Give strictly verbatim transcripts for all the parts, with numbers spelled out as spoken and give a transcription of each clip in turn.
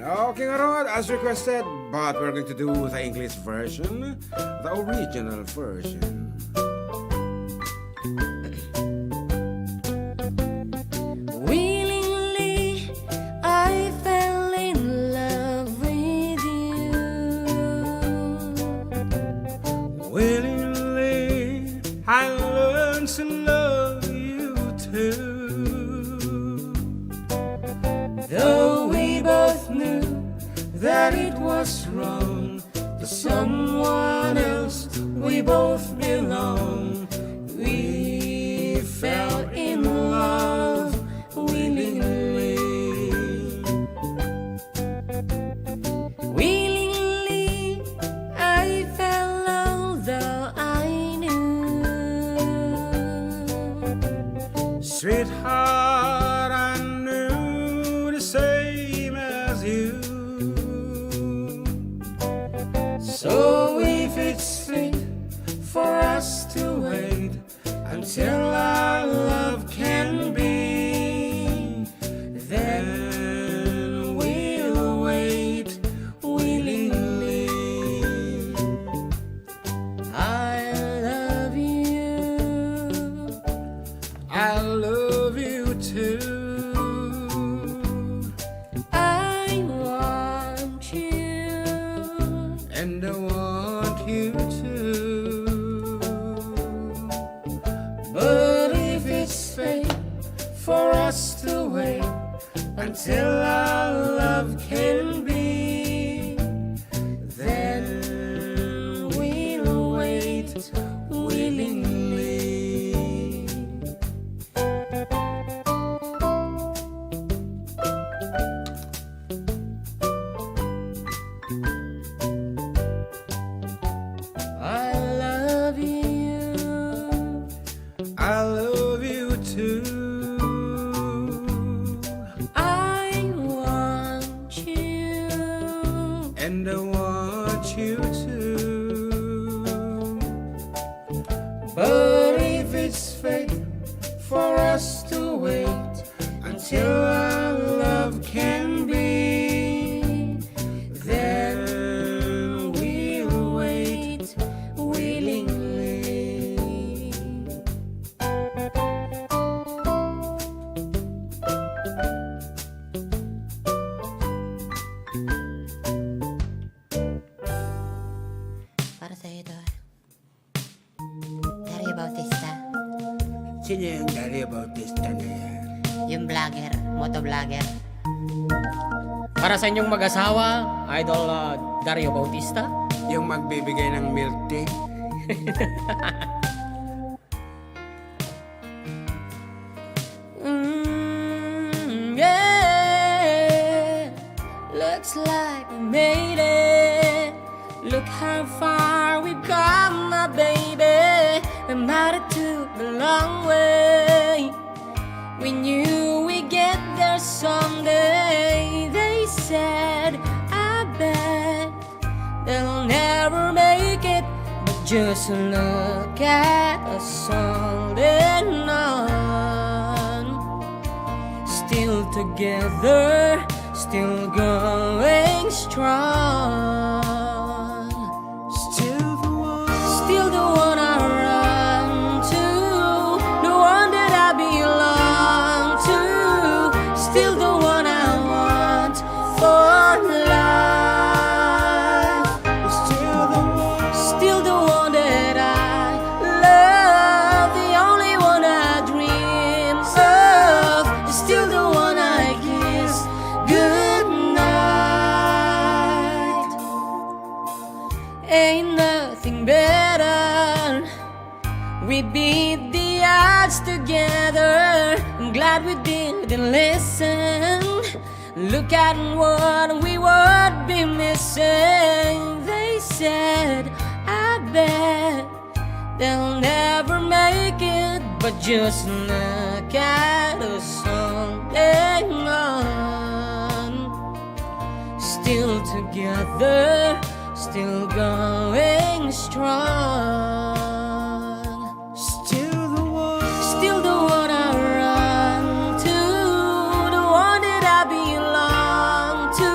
Okay, ngarud, as requested, but we're going to do the English version, the original version. Willingly, I fell in love with you. Willingly, I learned to love you too. Though we both knew that it was wrong, to someone else we both belong, we fell in love willingly. Willingly, I fell, although I knew. Sweetheart, I knew the same as you. So if it's fate for us to wait until our love can be, then we'll wait willingly. I love you. I love you too. I want you. And I want you too. But if it's fate for us to wait until our love can be, then we'll wait willingly. I love you. I love you too. I want you. And I want you too. But if it's fate for us to wait until our love can be, then we'll wait willingly. Para sa'yo ito, ah. Dario Bautista. Sino yung Dario Bautista na yan? Yung vlogger, motovlogger. Para sa inyong mag-asawa, Idol, ah, Dario Bautista. Yung magbibigay ng milk tea. Mm, yeah. Looks like we made it. Look how far we've come, my baby. We might have took the long way. We knew we'd get there someday. They said, I bet they'll never make it, but just look at us holding on. Still together, still going strong. Still the one. Still the one I run to, the one that I belong to. Still the one I want for life. Still the one. Still the one that I love, the only one I dream of. Still the one I kiss goodnight. Ain't nothing better. We beat the odds together. I'm glad we didn't listen. Look at what we would be missing. They said, I bet they'll never make it, but just look at us holding on. Still together, still going strong. Still the one. Still the one I run to, the one that I belong to.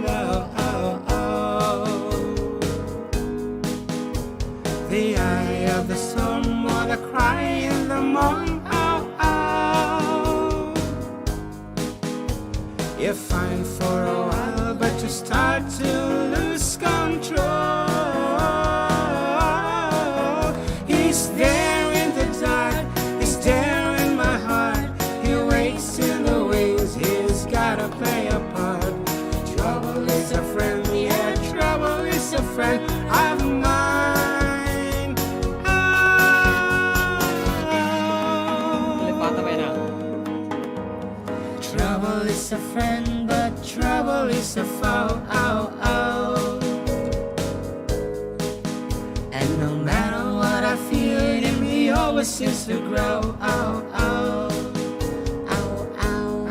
Oh, oh, oh. The eye of the storm or the cry in the morn. Oh, oh. You're fine for a while, but you start to lose control. He's there in the dark, he's there in my heart. He waits in the wings, he's gotta play a part. Trouble is a friend, yeah, trouble is a friend of mine. Oh. Trouble is a friend, but trouble is a foe. Oh, oh. And no matter what I feel in me, always seems to grow. Oh, oh. Oh, oh.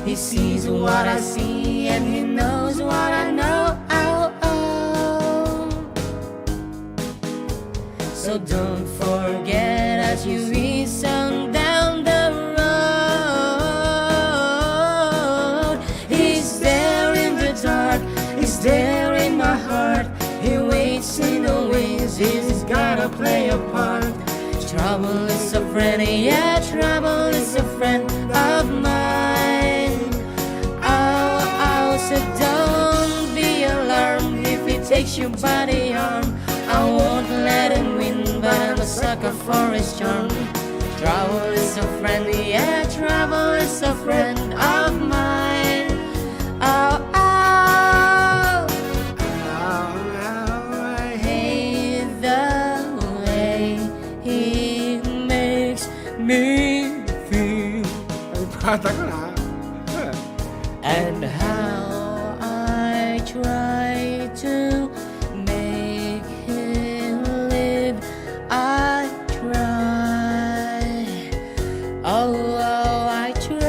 He sees what I see, and he knows what I know. Oh, oh. So don't forget as you listen down the road. He's there in the dark, he's there in my heart. He waits in the wings, he's gotta play a part. Trouble is a friend, yeah, trouble is a friend of mine. Oh, oh, so don't be alarmed if he takes you by the arm. I won't let him win, but I'm a sucker for his charm. Trouble is a friend, yeah, trouble is a friend of mine. Oh, oh, oh, I hate the way he makes me feel. Ay, bata ka na. And how I try to make him live, I try. Oh, oh, I try.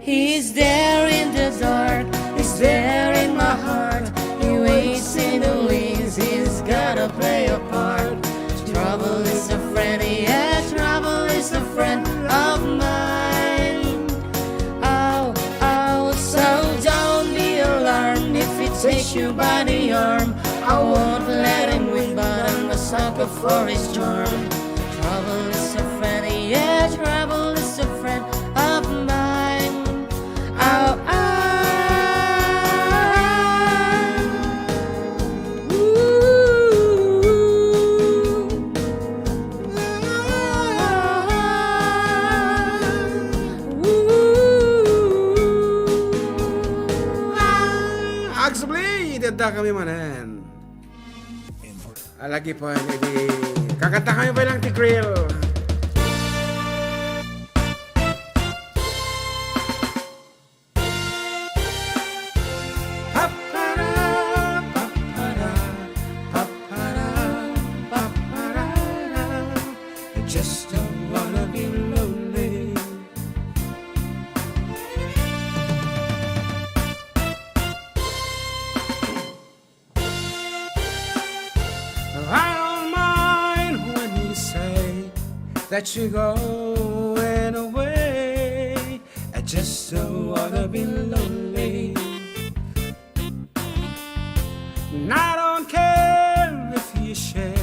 He's there in the dark, he's there in my heart. He waits in the wings, he's gotta play a part. Trouble is a friend, yeah, trouble is a friend of mine. Oh, oh, so don't be alarmed if he takes you by the arm. I won't let him win, but I'm a sucker for his charm. Trouble is a friend, yeah, trouble is a friend of mine. Oh, oh. Ooh. Ooh. Agsubli, iti adda kami manen. Alagi po, iti kakanta kami pa lang ti Krill. Papara, papara, papara, papara. I just don't wanna be lonely. I don't mind when you say that you're going away. I just don't wanna be lonely. And I don't care if you share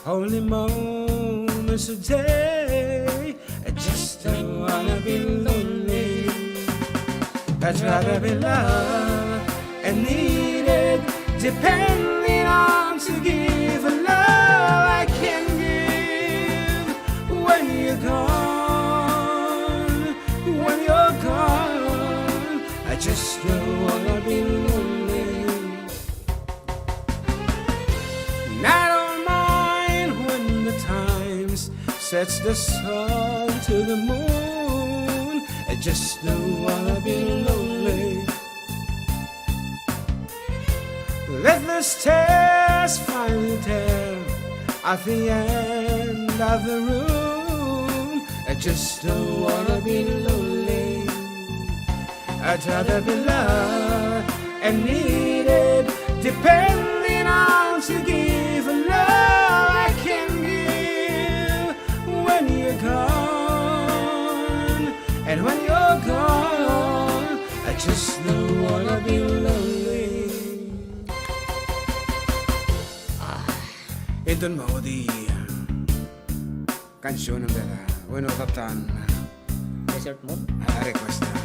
only moments a day. I just don't wanna be lonely. I'd rather be loved and needed, depending on to give a love I can give. When you're gone, when you're gone, I just don't wanna be lonely. And I don't mind when the times sets the sun to the moon. I just don't wanna be lonely. Let the stars finally tell at the end of the room. I just don't wanna be lonely. I'd rather be loved and needed, depending on to give a love I can give. When you're gone, and when you're gone, Tan mao di kansion dayta. Wenno, Kapitan. Desert Moon? Ah, request na.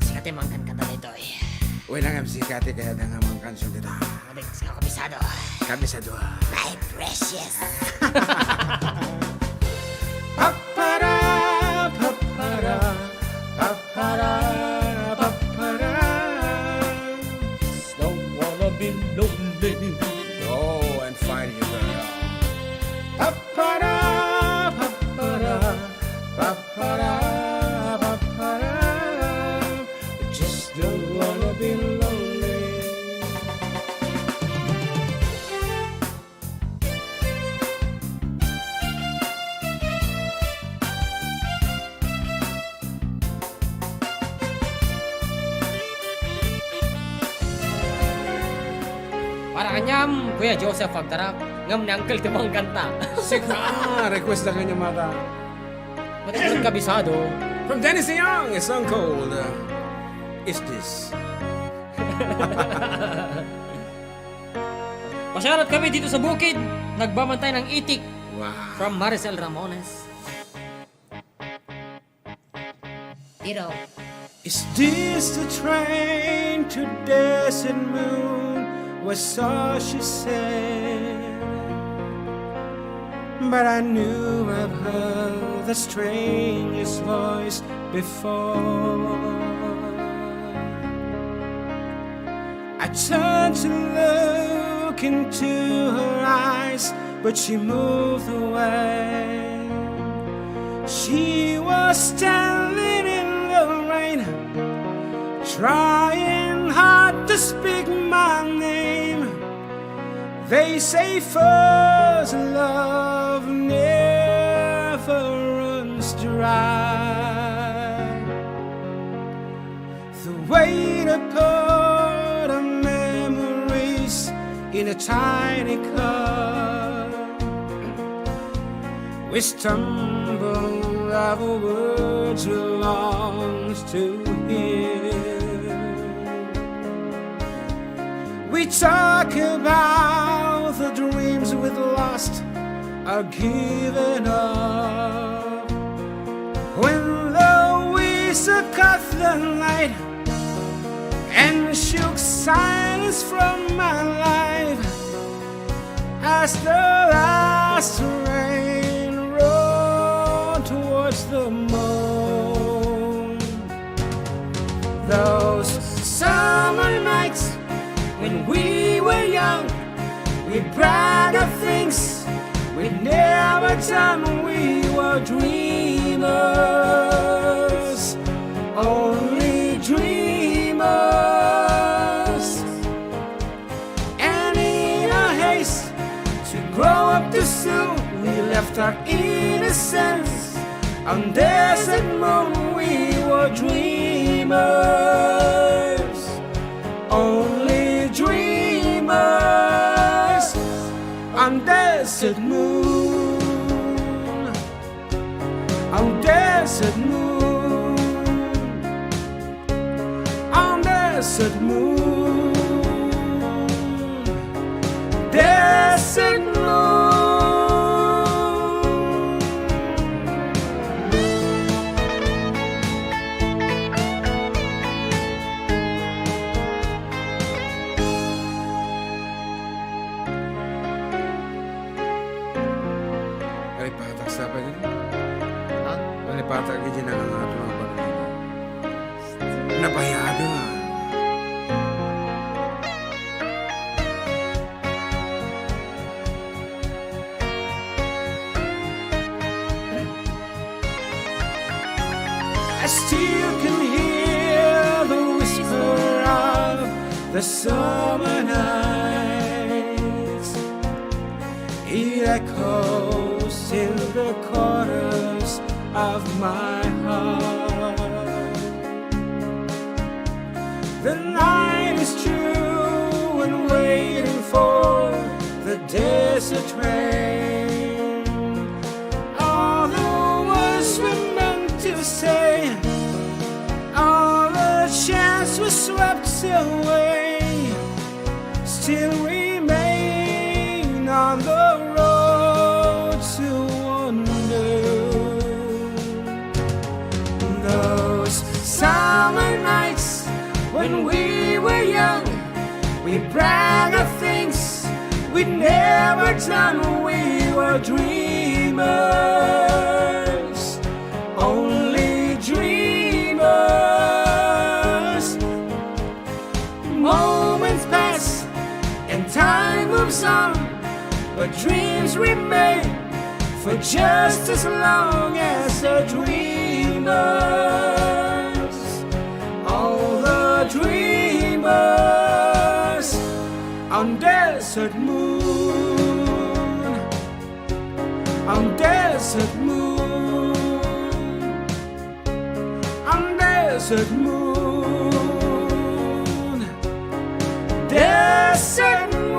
Sika ti mangkankanta daytoy. Wenno, ngem sika ti kayatna nga mangkansion dita. Adik, sika kabisado. Kabisado. My precious. Papara, papara, papara, papara. Don't wanna be lonely. Oh, and find you, girl. Papara, papara, papara, papara. Just don't wanna be lonely. Para kaniam, Kuya Joseph Agtarak, ngem ni Uncle ti mangkanta. Sika, request na kaniam ata. Matagal kabisado. From Dennis Young, a song called, uh, Is This? Pasyarat kami dito sa bukid, nagbabantay ng itik. Wow. From Maricel Ramones. Pero, "Is this the train to Desert Moon?" was all she said. But I knew I've heard the stranger's voice before. I turned to look into her eyes, but she moved away. She was standing in the rain, trying hard to speak my name. They say first love never runs dry. The way to put our memories in a tiny cup. We stumble over words we long to hear. We talk about the dreams we'd lost or given up. When the whistle cut the night and shook silence from my life, as the last rain rolled towards the moon. Those summer nights when we were young, we brag of things we'd never done. We were dreamers, only dreamers. And in our haste to grow up too soon, we left our innocence on Desert Moon. We were dreamers, only dreamers on Desert Moon, on Desert Moon, on Desert Moon, Desert Moon. Ay, patak sa pa din. Ha? Ano, patak di nangangato nga pala. Nabayado nga. I still can hear the whisper of the summer nights. It echoes in the corners of my heart. The night is through and waiting for the desert rain. All the words we meant to say, all the chance we swept away, still remain on the Never done, we were dreamers, only dreamers. Moments pass and time moves on, but dreams remain for just as long as the dreamers. All the dreamers on desert moon, on desert moon, on desert moon, desert moon.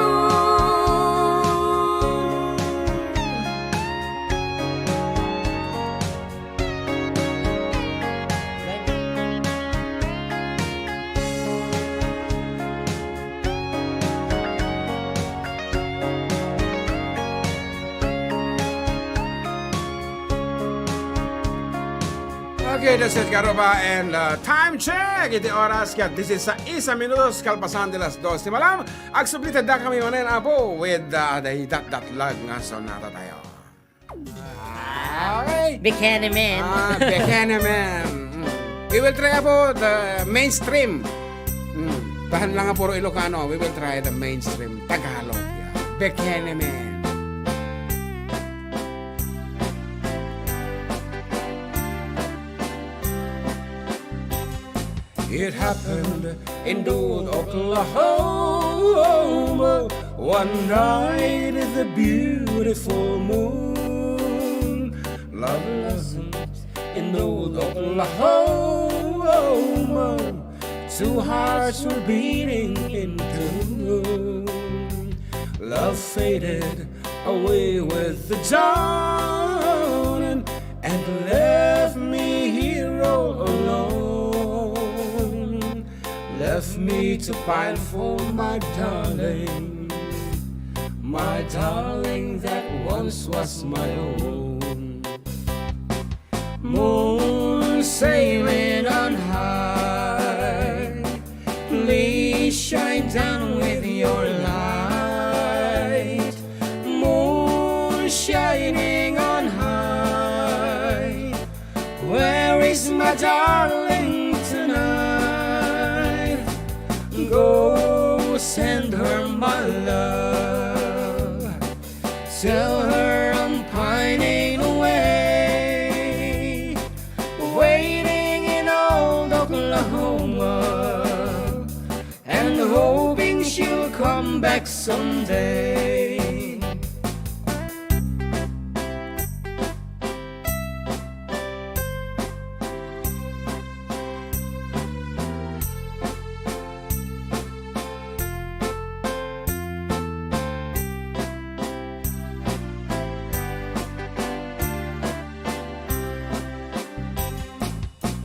Okay, that's it, karuba, and, uh, time check. Iti oras ket dise-sais a minutos kalpasan ti alas dos ti malam. Agsubli ta dakami manen, Apo, with, uh, the datdatlag nga sonata tayo. Alright. Buchanan. Ah, Buchanan. Mm. We will try, Apo, the mainstream. Mm. Tahan lang nga puro Ilocano. We will try the mainstream Tagalog. Yeah. Buchanan. It happened in Dothan, Oklahoma, one night in the beautiful moon. Love blossomed in Dothan, Oklahoma. Two hearts were beating in tune. Love faded away with the dawn and, and left me here all alone. Left me to pine for my darling, my darling that once was my own. Moon sailing on high, please shine down with your light. Moon shining on high, where is my darling tonight? Go send her my love. Tell her I'm pining away, waiting in old Oklahoma, and hoping she'll come back someday.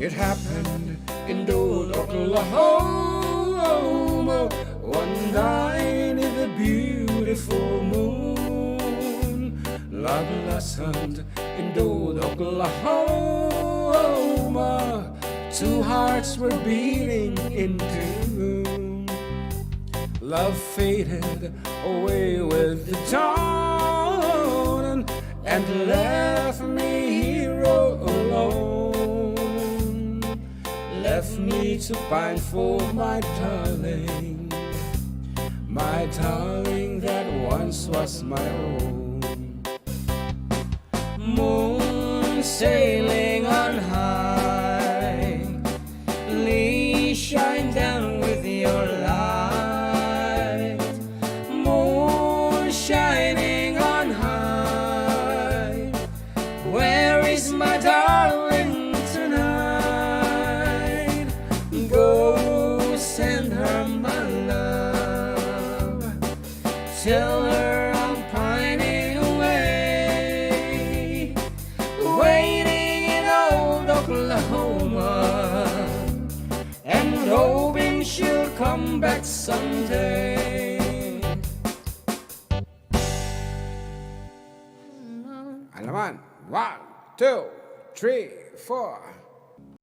It happened in Dothan, Oklahoma, one night in the beautiful moon. Love blossomed in Dothan, Oklahoma. Two hearts were beating in tune. Love faded away with the dawn and left me here all alone. Left me to pine for my darling, my darling that once was my own. Moon sailing on high, please shine down with your light. Moon shining on high, where is my darling tonight? Go send her my love. Tell her I'm pining away, waiting in old Oklahoma, and hoping she'll come back someday. Alaman. One, two, three, four.